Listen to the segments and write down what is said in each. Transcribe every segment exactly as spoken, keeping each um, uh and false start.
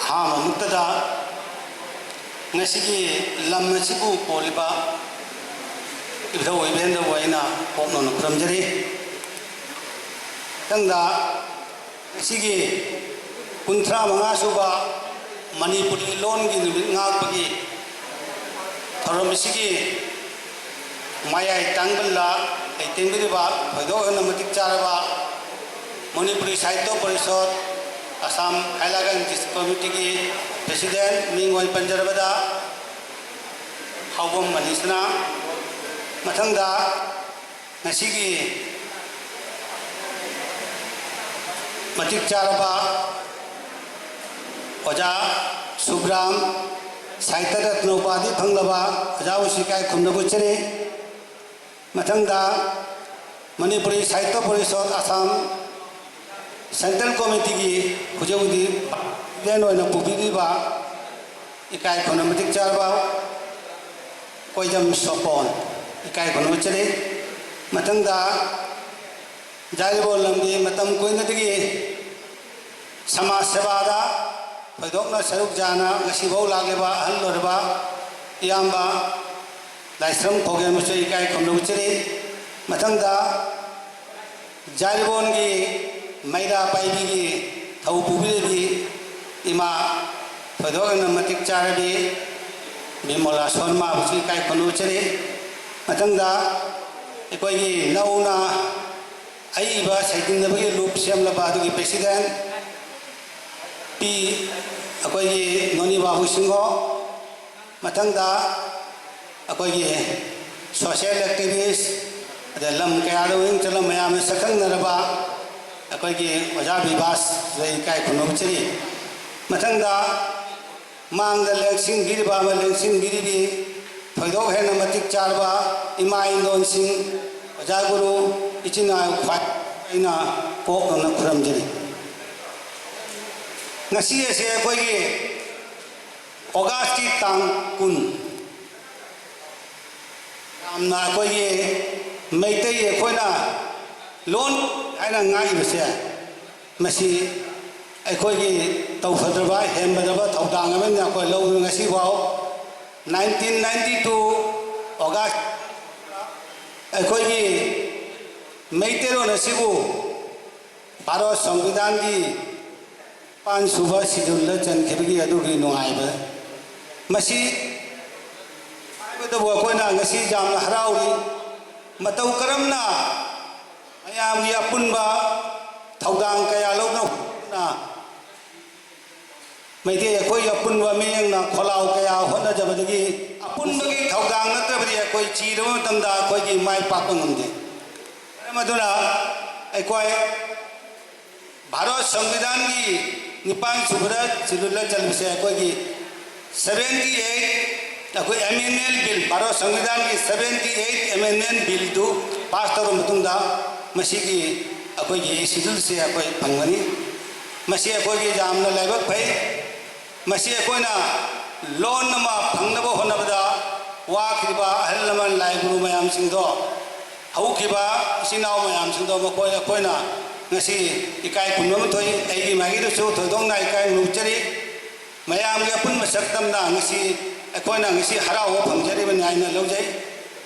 ꯑꯍꯥꯟꯕꯃꯛꯇꯗ ꯉꯁꯤꯒꯤ ꯂꯝ ꯑꯁꯤꯕꯨ ꯀꯣꯜꯂꯤꯕ ꯏꯙꯧ ꯏꯕꯦꯟꯗꯕꯨ ꯑꯩꯅ ꯄꯣꯛꯅꯧꯅ ꯈꯨꯔꯨꯝꯖꯔꯤ꯫ ꯃꯊꯪꯗ ꯉꯁꯤꯒꯤ ꯀꯨꯟꯊ꯭ꯔꯥ ꯃꯉꯥ ꯁꯨꯕ ꯃꯅꯤꯄꯨꯔꯤ ꯂꯣꯟꯒꯤ ꯅꯨꯃꯤꯠ ꯉꯥꯛꯄꯒꯤ ꯊꯧꯔꯝ ꯑꯁꯤꯒꯤ ꯃꯌꯥꯏ ꯇꯥꯡꯕꯜꯗ ꯂꯩꯇꯦꯡꯕꯤꯔꯤꯕ ꯊꯣꯏꯗꯣꯛ ꯍꯦꯟꯅ ꯃꯇꯤꯛ ꯆꯥꯔꯕ ꯃꯅꯤꯄꯨꯔꯤ ꯁꯥꯍꯤꯇ꯭ꯌ ꯄꯔꯤꯁꯣꯗ ꯑꯁꯥꯝ ꯍꯥꯏꯂꯥꯀꯥꯟꯗ ꯗꯤꯁꯇ꯭ꯔꯤꯛ ꯀꯣꯃꯤꯇꯤꯒꯤ ꯄ꯭ꯔꯦꯁꯤꯗꯦꯟꯠ, ꯃꯤꯡ ꯑꯣꯏꯅ ꯄꯟꯖꯔꯕꯗ ꯍꯥꯎꯕꯝ ꯃꯅꯤꯁꯅꯥ, ꯃꯊꯪꯗ ꯉꯁꯤꯒꯤ ꯃꯇꯤꯛ ꯆꯥꯔꯕ ꯑꯣꯖꯥ ꯁꯨꯕ꯭ꯔꯥꯝ, ꯁꯥꯍꯤꯇ꯭ꯌ ꯔꯠꯅ ꯎꯄꯥꯙꯤ ꯐꯪꯂꯕ ꯑꯣꯖꯥꯕꯨꯁꯨ ꯏꯀꯥꯏ ꯈꯨꯝꯅꯕ ꯎꯠꯆꯔꯤ꯫ ꯃꯊꯪꯗ ꯃꯅꯤꯄꯨꯔꯤ ꯁꯥꯍꯤꯇ꯭ꯌ ꯄꯔꯤꯁꯣꯗ ꯑꯁꯥꯝ ꯁꯦꯟꯇ꯭ꯔꯦꯜ ꯀꯣꯃꯤꯇꯤꯒꯤ ꯍꯧꯖꯤꯛ ꯍꯧꯖꯤꯛ ꯄ꯭ꯔꯦꯁꯤꯗꯦꯟꯠ ꯑꯣꯏꯅ ꯄꯨꯕꯤꯔꯤꯕ ꯏꯀꯥꯏ ꯈꯨꯝꯅ ꯃꯇꯤꯛ ꯆꯥꯔꯕ ꯀꯣꯏꯖꯝ ꯁꯣꯄꯣꯟ, ꯏꯀꯥꯏ ꯈꯨꯝꯅ ꯎꯠꯆꯔꯤ꯫ ꯃꯊꯪꯗ ꯖꯥꯔꯤꯕꯣꯟ ꯂꯝꯒꯤ ꯃꯇꯝ ꯀꯨꯏꯅꯗꯒꯤ ꯁꯃꯥꯖ ꯁꯦꯕꯥꯗ ꯊꯣꯏꯗꯣꯛꯅ ꯁꯔꯨꯛ ꯌꯥꯅ ꯉꯁꯤꯐꯥꯎ ꯂꯥꯛꯂꯤꯕ ꯑꯍꯜ ꯑꯣꯏꯔꯕ ꯏꯌꯥꯝꯕ ꯂꯥꯏꯁ꯭ꯔꯝ ꯈꯣꯒꯦꯝꯕꯨꯁꯨ ꯏꯀꯥꯏ ꯈꯨꯝꯅ ꯎꯠꯆꯔꯤ꯫ ꯃꯊꯪꯗ ꯖꯥꯔꯤꯕꯣꯟꯒꯤ ꯃꯩꯔꯥ ꯄꯥꯏꯕꯤꯒꯤ ꯊꯧ ꯄꯨꯕꯤꯔꯤꯕꯤ ꯏꯃꯥ ꯊꯣꯏꯗꯣꯛ ꯍꯦꯟꯅ ꯃꯇꯤꯛ ꯆꯥꯔꯕꯤ ꯕꯤꯃꯣꯂꯥ ꯁꯣꯔꯃꯥꯕꯨꯁꯨ ꯏꯀꯥꯏ ꯈꯨꯝꯅ ꯎꯠꯆꯔꯤ꯫ ꯃꯊꯪꯗ ꯑꯩꯈꯣꯏꯒꯤ ꯅꯧꯅ ꯑꯏꯕ ꯁꯩꯗꯤꯡꯅꯕꯒꯤ ꯂꯨꯞ ꯁꯦꯝꯂꯕ ꯑꯗꯨꯒꯤ ꯄ꯭ꯔꯦꯁꯤꯗꯦꯟꯠ ꯄꯤ ꯑꯩꯈꯣꯏꯒꯤ ꯅꯣꯅꯤ ꯕꯥꯕꯨ ꯁꯤꯡꯍꯣ, ꯃꯊꯪꯗ ꯑꯩꯈꯣꯏꯒꯤ ꯁꯣꯁꯤꯌꯦꯜ ꯑꯦꯛꯇꯤꯚꯤꯁ, ꯑꯗꯩ ꯂꯝ ꯀꯌꯥꯗ ꯃꯃꯤꯡ ꯆꯠꯂ ꯃꯌꯥꯝꯅ ꯁꯛꯈꯪꯅꯔꯕ ꯑꯩꯈꯣꯏꯒꯤ ꯑꯣꯖꯥ ꯕꯤꯕꯥꯁ ꯏꯀꯥꯏ ꯈꯨꯝꯅ ꯎꯠꯆꯔꯤ꯫ ꯃꯊꯪꯗ ꯃꯥꯡꯗ ꯂꯦꯡꯁꯤꯟꯕꯤꯔꯤꯕ ꯑꯃ ꯂꯦꯡꯁꯤꯟꯕꯤꯔꯤꯕꯤ ꯊꯣꯏꯗꯣꯛ ꯍꯦꯟꯅ ꯃꯇꯤꯛ ꯆꯥꯔꯕ ꯏꯃꯥ ꯏꯟꯗꯣꯟꯁꯤꯡ, ꯑꯣꯖꯥ ꯒꯨꯔꯨ, ꯏꯆꯤꯟ ꯏꯅꯥꯎ ꯈ꯭ꯋꯥꯏ ꯑꯩꯅ ꯀꯣꯛꯅꯅ ꯈꯨꯔꯨꯝꯖꯔꯤ꯫ ꯉꯁꯤ ꯑꯁꯤ ꯑꯩꯈꯣꯏꯒꯤ ꯑꯣꯒꯁꯀꯤ ꯇꯥꯡ ꯀꯨꯟ, ꯌꯥꯝꯅ ꯑꯩꯈꯣꯏꯒꯤ ꯃꯩꯇꯩ ꯑꯩꯈꯣꯏꯅ ꯂꯣꯟ ꯍꯥꯏꯅ ꯉꯥꯡꯉꯤꯕꯁꯦ, ꯃꯁꯤ ꯑꯩꯈꯣꯏꯒꯤ ꯇꯧꯐꯗ꯭ꯔꯕ, ꯍꯦꯟꯕꯗ꯭ꯔꯕ ꯊꯧꯗꯥꯡ ꯑꯃꯅ ꯑꯩꯈꯣꯏ ꯂꯧꯗꯨꯅ ꯉꯁꯤꯐꯥꯎ nineteen ninety two August ꯑꯩꯈꯣꯏꯒꯤ ꯃꯩꯇꯩꯂꯣꯟ ꯑꯁꯤꯕꯨ ꯚꯥꯔꯠ ꯁꯪꯕꯤꯙꯥꯟꯒꯤ ꯅꯤꯄꯥꯟ ꯁꯨꯕ ꯁꯤꯗꯨꯜꯗ ꯆꯟꯈꯤꯕꯒꯤ ꯑꯗꯨꯒꯤ ꯅꯨꯡꯉꯥꯏꯕ, ꯃꯁꯤ ꯍꯥꯏꯕꯗꯕꯨ ꯑꯩꯈꯣꯏꯅ ꯉꯁꯤ ꯌꯥꯝꯅ ꯍꯔꯥꯎꯔꯤ꯫ ꯃꯇꯧ ꯀꯔꯝꯅ ꯃꯌꯥꯝꯒꯤ ꯑꯄꯨꯟꯕ ꯊꯧꯗꯥꯡ ꯀꯌꯥ ꯂꯧꯗꯨꯅ ꯃꯩꯇꯩ ꯑꯩꯈꯣꯏꯒꯤ ꯑꯄꯨꯟꯕ ꯃꯤꯠꯌꯦꯡꯅ ꯈꯣꯜꯂꯥꯎ ꯀꯌꯥ ꯍꯣꯠꯅꯖꯕꯗꯒꯤ ꯑꯄꯨꯟꯕꯒꯤ ꯊꯧꯗꯥꯡ ꯅꯠꯇ꯭ꯔꯕꯗꯤ ꯑꯩꯈꯣꯏ ꯆꯤꯔꯕ ꯃꯇꯝꯗ ꯑꯩꯈꯣꯏꯒꯤ ꯃꯥꯏ ꯄꯥꯛꯄ ꯉꯝꯗꯦ꯫ ꯃꯔꯝ ꯑꯗꯨꯅ ꯑꯩꯈꯣꯏ ꯚꯥꯔꯠ ꯁꯪꯕꯤꯙꯥꯟꯒꯤ ꯅꯤꯄꯥꯟ ꯁꯨꯕꯗ ꯁꯤꯗꯨꯜꯗ ꯆꯜꯂꯤꯕꯁꯦ ꯑꯩꯈꯣꯏꯒꯤ seventy eight, ꯑꯩꯈꯣꯏ amendment bill, Bharat ꯁꯪꯕꯤꯙꯥꯟꯒꯤ seventy eight amendment billꯗꯨ pass ꯇꯧꯔꯕ ꯃꯇꯨꯡꯗ ꯃꯁꯤꯒꯤ ꯑꯩꯈꯣꯏꯒꯤ ꯁꯤꯗꯨꯜꯁꯦ ꯑꯩꯈꯣꯏ ꯐꯪꯒꯅꯤ꯫ ꯃꯁꯤ ꯑꯩꯈꯣꯏꯒꯤ ꯌꯥꯝꯅ ꯂꯥꯏꯕꯛ ꯐꯩ꯫ ꯃꯁꯤ ꯑꯩꯈꯣꯏꯅ ꯂꯣꯟ ꯑꯃ ꯐꯪꯅꯕ ꯍꯣꯠꯅꯕꯗ ꯋꯥꯈꯤꯕ ꯑꯍꯜ ꯂꯃꯟ ꯂꯥꯏ ꯒꯨꯔꯨ ꯃꯌꯥꯝꯁꯤꯡꯗꯣ, ꯍꯧꯈꯤꯕ ꯏꯆꯤꯟ ꯏꯅꯥꯎ ꯃꯌꯥꯝꯁꯤꯡꯗꯣ ꯃꯈꯣꯏ ꯑꯩꯈꯣꯏꯅ ꯉꯁꯤ ꯏꯀꯥꯏ ꯈꯨꯝꯅꯕ ꯊꯣꯛꯏ꯫ ꯑꯩꯒꯤ ꯃꯥꯏꯀꯩꯗꯁꯨ ꯊꯣꯏꯗꯣꯛꯅ ꯏꯀꯥꯏ ꯈꯨꯝꯅꯖꯔꯤ꯫ ꯃꯌꯥꯝꯒꯤ ꯑꯄꯨꯟꯕ ꯁꯛꯇꯝꯅ ꯉꯁꯤ ꯑꯩꯈꯣꯏꯅ ꯉꯁꯤ ꯍꯔꯥꯎꯕ ꯐꯪꯖꯔꯤꯕꯅꯤ ꯍꯥꯏꯅ ꯂꯧꯖꯩ꯫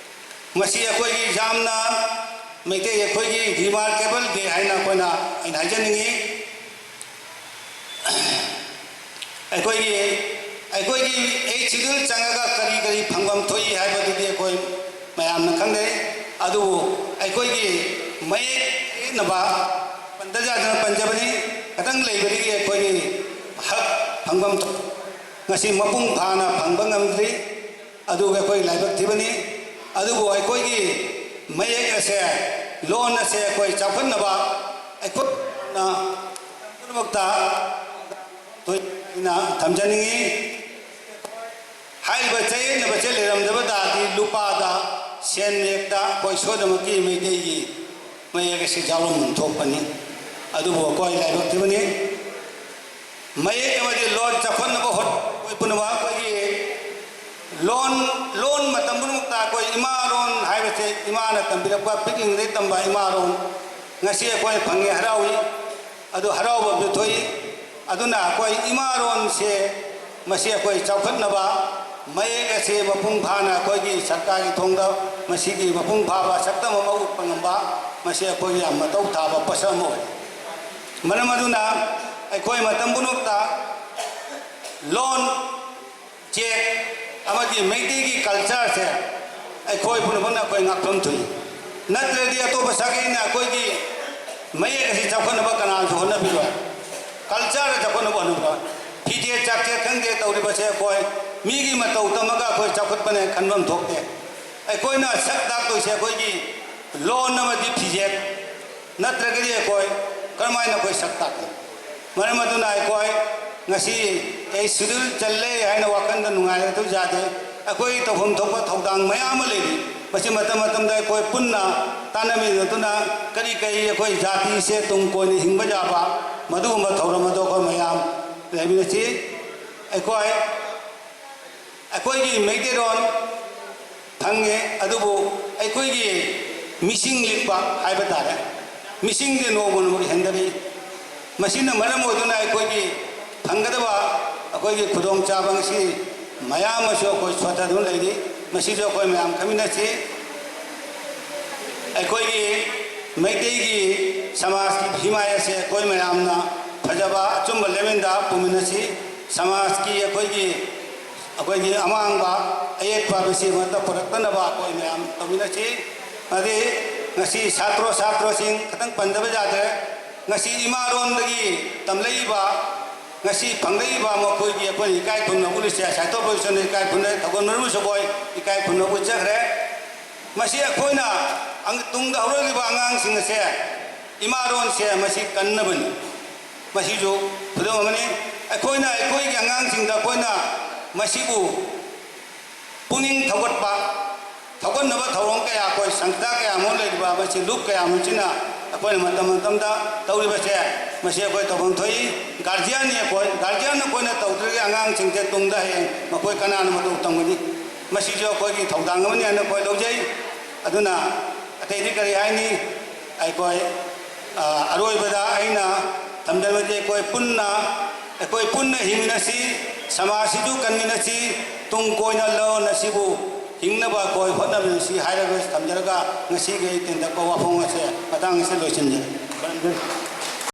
ꯃꯁꯤ ꯑꯩꯈꯣꯏꯒꯤ ꯌꯥꯝꯅ ꯃꯩꯇꯩ ꯑꯩꯈꯣꯏꯒꯤ remarkable day ꯍꯥꯏꯅ ꯑꯩꯈꯣꯏꯅ, ꯑꯩꯅ ꯍꯥꯏꯖꯅꯤꯡꯏ꯫ ꯑꯩꯈꯣꯏꯒꯤ, ꯑꯩꯈꯣꯏꯒꯤ eighth schedule ꯆꯪꯉꯒ ꯀꯔꯤ ꯀꯔꯤ ꯐꯪꯐꯝ ꯊꯣꯛꯏ ꯍꯥꯏꯕꯗꯨꯗꯤ ꯑꯩꯈꯣꯏ ꯃꯌꯥꯝꯅ ꯈꯪꯅꯩ꯫ ꯑꯗꯨꯕꯨ ꯑꯩꯈꯣꯏꯒꯤ ꯃꯌꯦꯛ ꯁꯦꯡꯅꯕ ꯄꯟꯗ ꯌꯥꯗꯅ ꯄꯟꯖꯕꯅꯤ꯫ ꯈꯤꯇꯪ ꯂꯩꯕꯗꯒꯤ ꯑꯩꯈꯣꯏꯒꯤ ꯍꯛ ꯐꯪꯐꯝ ꯊꯣꯛ-, ꯉꯁꯤ ꯃꯄꯨꯡ ꯐꯥꯅ ꯐꯪꯕ ꯉꯝꯗ꯭ꯔꯤ꯫ ꯑꯗꯨꯒ ꯑꯩꯈꯣꯏ ꯂꯥꯏꯕꯛ ꯊꯤꯕꯅꯤ꯫ ꯑꯗꯨꯕꯨ ꯑꯩꯈꯣꯏꯒꯤ ꯃꯌꯦꯛ ꯑꯁꯦ, ꯂꯣꯟ ꯑꯁꯦ ꯑꯩꯈꯣꯏ ꯆꯥꯎꯈꯠꯅꯕ ꯑꯩꯈꯣꯏꯅ ꯄꯨꯝꯅꯃꯛꯇ ꯑꯩꯅ ꯊꯝꯖꯅꯤꯡꯏ꯫ ꯍꯥꯏꯔꯤꯕ ꯆꯌꯦꯠꯅꯕꯁꯦ ꯂꯩꯔꯝꯗꯕ ꯇꯥꯔꯗꯤ ꯂꯨꯄꯥꯗ, ꯁꯦꯟ ꯃꯌꯦꯛꯇ ꯑꯩꯈꯣꯏ ꯁꯣꯏꯗꯅꯃꯛꯀꯤ ꯃꯩꯇꯩꯒꯤ ꯃꯌꯦꯛ ꯑꯁꯤ ꯌꯥꯎꯔꯝꯐꯝ ꯊꯣꯛꯄꯅꯤ꯫ ꯑꯗꯨꯕꯨ ꯑꯩꯈꯣꯏ ꯂꯥꯏꯕꯛ ꯊꯤꯕꯅꯤ꯫ ꯃꯌꯦꯛ ꯑꯃꯗꯤ ꯂꯣꯟ ꯆꯥꯎꯈꯠꯅꯕ ꯍꯣꯠ-, ꯑꯩꯈꯣꯏ ꯄꯨꯝꯅꯃꯛ ꯑꯩꯈꯣꯏꯒꯤ ꯂꯣꯟ, ꯂꯣꯟ ꯃꯇꯝ ꯄꯨꯝꯅꯃꯛꯇ ꯑꯩꯈꯣꯏ ꯏꯃꯥ ꯂꯣꯟ ꯍꯥꯏꯕꯁꯦ, ꯏꯃꯥꯅ ꯇꯝꯕꯤꯔꯛꯄ, ꯄꯤꯛꯂꯤꯉꯩꯗꯒꯤ ꯇꯝꯕ ꯏꯃꯥ ꯂꯣꯟ ꯉꯁꯤ ꯑꯩꯈꯣꯏꯅ ꯐꯪꯉꯦ, ꯍꯔꯥꯎꯏ꯫ ꯑꯗꯨ ꯍꯔꯥꯎꯕ ꯑꯃꯁꯨ ꯊꯣꯛꯏ꯫ ꯑꯗꯨꯅ ꯑꯩꯈꯣꯏ ꯏꯃꯥꯔꯣꯟꯁꯦ, ꯃꯁꯤ ꯑꯩꯈꯣꯏ ꯆꯥꯎꯈꯠꯅꯕ, ꯃꯌꯦꯛ ꯑꯁꯤ ꯃꯄꯨꯡ ꯐꯥꯅ ꯑꯩꯈꯣꯏꯒꯤ ꯁꯔꯀꯥꯔꯒꯤ ꯊꯣꯡꯗ ꯃꯁꯤꯒꯤ ꯃꯄꯨꯡ ꯐꯥꯕ ꯁꯛꯇꯝ ꯑꯃ ꯎꯠꯄ ꯉꯝꯕ, ꯃꯁꯤ ꯑꯩꯈꯣꯏꯒꯤ ꯌꯥꯝ ꯃꯊꯧ ꯊꯥꯕ ꯄꯣꯠꯁꯛ ꯑꯃ ꯑꯣꯏ꯫ ꯃꯔꯝ ꯑꯗꯨꯅ ꯑꯩꯈꯣꯏ ꯃꯇꯝ ꯄꯨꯝꯅꯃꯛꯇ ꯂꯣꯟ, ꯆꯦꯛ ꯑꯃꯗꯤ ꯃꯩꯇꯩꯒꯤ ꯀꯜꯆꯔꯁꯦ ꯑꯩꯈꯣꯏ ꯄꯨꯝꯅꯃꯛꯅ ꯑꯩꯈꯣꯏ ꯉꯥꯛꯐꯝ ꯊꯣꯛꯏ꯫ ꯅꯠꯇ꯭ꯔꯗꯤ ꯑꯇꯣꯞꯄ ꯁꯥꯒꯩꯅ ꯑꯩꯈꯣꯏꯒꯤ ꯃꯌꯦꯛ ꯑꯁꯤ ꯆꯥꯎꯈꯠꯅꯕ ꯀꯅꯥꯁꯨ ꯍꯣꯠꯅꯕꯤꯔꯣꯏ꯫ ꯀꯜꯆꯔꯗ ꯆꯥꯎꯈꯠꯅꯕ ꯍꯣꯠꯅꯕꯤꯔꯣꯏ꯫ ꯐꯤꯖꯦꯠ ꯆꯥꯛꯁꯦꯠ ꯈꯪꯗꯦ ꯇꯧꯔꯤꯕꯁꯦ ꯑꯩꯈꯣꯏ ꯃꯤꯒꯤ ꯃꯇꯧ ꯇꯝꯃꯒ ꯑꯩꯈꯣꯏ ꯆꯥꯎꯈꯠꯄꯅꯦ ꯈꯟꯐꯝ ꯊꯣꯛꯇꯦ꯫ ꯑꯩꯈꯣꯏꯅ ꯁꯛ ꯇꯥꯛꯇꯣꯏꯁꯦ ꯑꯩꯈꯣꯏꯒꯤ ꯂꯣꯟ ꯑꯃꯗꯤ ꯐꯤꯖꯦꯠ ꯅꯠꯇ꯭ꯔꯒꯗꯤ ꯑꯩꯈꯣꯏ ꯀꯔꯝꯍꯥꯏꯅ ꯑꯩꯈꯣꯏ ꯁꯛ ꯇꯥꯛꯀꯅꯤ? ꯃꯔꯝ ꯑꯗꯨꯅ ꯑꯩꯈꯣꯏ ꯉꯁꯤ ꯑꯩ ꯁꯤꯗꯨꯜ ꯆꯜꯂꯦ ꯍꯥꯏꯅ ꯋꯥꯈꯜꯗ ꯅꯨꯡꯉꯥꯏꯔꯒ ꯌꯥꯗꯦ꯫ ꯑꯩꯈꯣꯏ ꯇꯧꯐꯝ ꯊꯣꯛꯄ ꯊꯧꯗꯥꯡ ꯃꯌꯥꯝ ꯑꯃ ꯂꯩꯔꯤ꯫ ꯃꯁꯤ ꯃꯇꯝ ꯃꯇꯝꯗ ꯑꯩꯈꯣꯏ ꯄꯨꯟꯅ ꯇꯥꯟꯅꯃꯤꯟꯅꯗꯨꯅ ꯀꯔꯤ ꯀꯔꯤ ꯑꯩꯈꯣꯏ ꯖꯥꯇꯤꯁꯦ ꯇꯨꯡ ꯀꯣꯏꯅ ꯍꯤꯡꯕ ꯌꯥꯕ ꯃꯗꯨꯒꯨꯝꯕ ꯊꯧꯔꯝ ꯑꯗꯨ ꯑꯩꯈꯣꯏ ꯃꯌꯥꯝ ꯂꯩꯃꯤꯟꯅꯁꯤ꯫ ꯑꯩꯈꯣꯏ ꯑꯩꯈꯣꯏꯒꯤ ꯃꯩꯇꯩꯂꯣꯟ ꯐꯪꯉꯦ, ꯑꯗꯨꯕꯨ ꯑꯩꯈꯣꯏꯒꯤ ꯃꯤꯁꯤꯡ ꯂꯤꯛꯄ ꯍꯥꯏꯕ ꯇꯥꯔꯦ, ꯃꯤꯁꯤꯡꯁꯦ ꯅꯣꯡꯃ ꯅꯣꯡꯃꯒꯤ ꯍꯦꯟꯒꯠꯂꯛꯏ꯫ ꯃꯁꯤꯅ ꯃꯔꯝ ꯑꯣꯏꯗꯨꯅ ꯑꯩꯈꯣꯏꯒꯤ ꯐꯪꯒꯗꯕ ꯑꯩꯈꯣꯏꯒꯤ ꯈꯨꯗꯣꯡꯆꯥꯕ ꯉꯁꯤ ꯃꯌꯥꯝ ꯑꯃꯁꯨ ꯑꯩꯈꯣꯏ ꯁꯣꯠꯊꯗꯨꯅ ꯂꯩꯔꯤ꯫ ꯃꯁꯤꯁꯨ ꯑꯩꯈꯣꯏ ꯃꯌꯥꯝ ꯈꯪꯃꯤꯟꯅꯁꯤ꯫ ꯑꯩꯈꯣꯏꯒꯤ ꯃꯩꯇꯩꯒꯤ ꯁꯃꯥꯖꯀꯤ ꯐꯤꯃꯥꯏ ꯑꯁꯦ ꯑꯩꯈꯣꯏ ꯃꯌꯥꯝꯅ ꯐꯖꯕ ꯑꯆꯨꯝꯕ ꯂꯝꯕꯦꯟꯗ ꯄꯨꯃꯤꯟꯅꯁꯤ꯫ ꯁꯃꯥꯖꯀꯤ ꯑꯩꯈꯣꯏꯒꯤ ꯑꯩꯈꯣꯏꯒꯤ ꯑꯃꯥꯡꯕ ꯑꯌꯦꯠꯄ ꯃꯁꯤ ꯑꯃꯠꯇ ꯄꯨꯔꯛꯇꯅꯕ ꯑꯩꯈꯣꯏ ꯃꯌꯥꯝ ꯇꯧꯃꯤꯟꯅꯁꯤ꯫ ꯑꯃꯗꯤ ꯉꯁꯤ ꯁꯥꯇ꯭ꯔꯣ ꯁꯥꯇ꯭ꯔꯁꯤꯡ ꯈꯇꯪ ꯄꯟꯗꯕ ꯌꯥꯗ꯭ꯔꯦ꯫ ꯉꯁꯤ ꯏꯃꯥꯔꯣꯟꯗꯒꯤ ꯇꯝꯂꯛꯏꯕ, ꯉꯁꯤ ꯐꯪꯂꯛꯏꯕ ꯃꯈꯣꯏꯒꯤ ꯑꯩꯈꯣꯏꯅ ꯏꯀꯥꯏ ꯈꯨꯝꯅꯕ ꯎꯠꯂꯤꯁꯦ, ꯁꯥꯏꯊꯣꯛ ꯄ꯭ꯔꯣꯐꯦꯁꯔꯅ ꯏꯀꯥꯏ ꯈꯨꯝꯅꯩ, ꯊꯧꯒꯜ ꯃꯔꯨ ꯁꯒꯣꯏ ꯏꯀꯥꯏ ꯈꯨꯝꯅꯕ ꯎꯠꯆꯈ꯭ꯔꯦ꯫ ꯃꯁꯤ ꯑꯩꯈꯣꯏꯅ ꯑꯪ-, ꯇꯨꯡꯗ ꯍꯧꯔꯛꯂꯤꯕ ꯑꯉꯥꯡꯁꯤꯡ ꯑꯁꯦ ꯏꯃꯥꯔꯣꯟꯁꯦ ꯃꯁꯤ ꯀꯟꯅꯕꯅꯤ꯫ ꯃꯁꯤꯁꯨ ꯈꯨꯗꯝ ꯑꯃꯅꯤ꯫ ꯑꯩꯈꯣꯏꯅ ꯑꯩꯈꯣꯏꯒꯤ ꯑꯉꯥꯡꯁꯤꯡꯗ ꯑꯩꯈꯣꯏꯅ ꯃꯁꯤꯕꯨ ꯄꯨꯛꯅꯤꯡ ꯊꯧꯒꯠꯄ, ꯊꯧꯒꯠꯅꯕ ꯊꯧꯔꯝ ꯀꯌꯥ, ꯑꯩꯈꯣꯏ ꯁꯪꯁꯊꯥ ꯀꯌꯥ ꯑꯃ ꯂꯩꯔꯤꯕ, ꯃꯁꯤ ꯂꯨꯞ ꯀꯌꯥ ꯑꯃꯁꯤꯅ ꯑꯩꯈꯣꯏꯅ ꯃꯇꯝ ꯃꯇꯝꯗ ꯇꯧꯔꯤꯕꯁꯦ, ꯃꯁꯤ ꯑꯩꯈꯣꯏ ꯇꯧꯐꯝ ꯊꯣꯛꯏ꯫ ꯒꯥꯔꯖꯤꯌꯥꯟꯅꯤ ꯑꯩꯈꯣꯏ, ꯒꯥꯔꯖꯤꯌꯥꯟ ꯑꯩꯈꯣꯏꯅ ꯇꯧꯗ꯭ꯔꯒꯗꯤ ꯑꯉꯥꯡꯁꯤꯡꯁꯦ ꯇꯨꯡꯗ ꯍꯌꯦꯡ ꯃꯈꯣꯏ ꯀꯅꯥꯅ ꯃꯇꯧ ꯇꯝꯒꯅꯤ? ꯃꯁꯤꯁꯨ ꯑꯩꯈꯣꯏꯒꯤ ꯊꯧꯗꯥꯡ ꯑꯃꯅꯤ ꯍꯥꯏꯅ ꯑꯩꯈꯣꯏ ꯂꯧꯖꯩ꯫ ꯑꯗꯨꯅ ꯑꯇꯩꯗꯤ ꯀꯔꯤ ꯍꯥꯏꯅꯤ? ꯑꯩꯈꯣꯏ, ꯑ, ꯑꯔꯣꯏꯕꯗ ꯑꯩꯅ ꯊꯝꯖꯅꯤꯡꯕꯗꯤ ꯑꯩꯈꯣꯏ ꯄꯨꯟꯅ ꯑꯩꯈꯣꯏ ꯄꯨꯟꯅ ꯍꯤꯡꯃꯤꯟꯅꯁꯤ, ꯁꯃꯥꯖꯁꯤꯁꯨ ꯀꯟꯃꯤꯟꯅꯁꯤ, ꯇꯨꯡ ꯀꯣꯏꯅ ꯂꯣꯟ ꯑꯁꯤꯕꯨ ꯍꯤꯡꯅꯕ ꯑꯩꯈꯣꯏ ꯍꯣꯠꯅꯃꯤꯟꯅꯁꯤ ꯍꯥꯏꯔꯒ ꯊꯝꯖꯔꯒ ꯉꯁꯤꯒꯤ ꯑꯩ ꯇꯦꯟꯇꯛꯄ ꯋꯥꯐꯝ ꯑꯁꯦ ꯃꯇꯥꯡ ꯑꯁꯤꯗ ꯂꯣꯏꯁꯤꯟꯖꯔꯦ꯫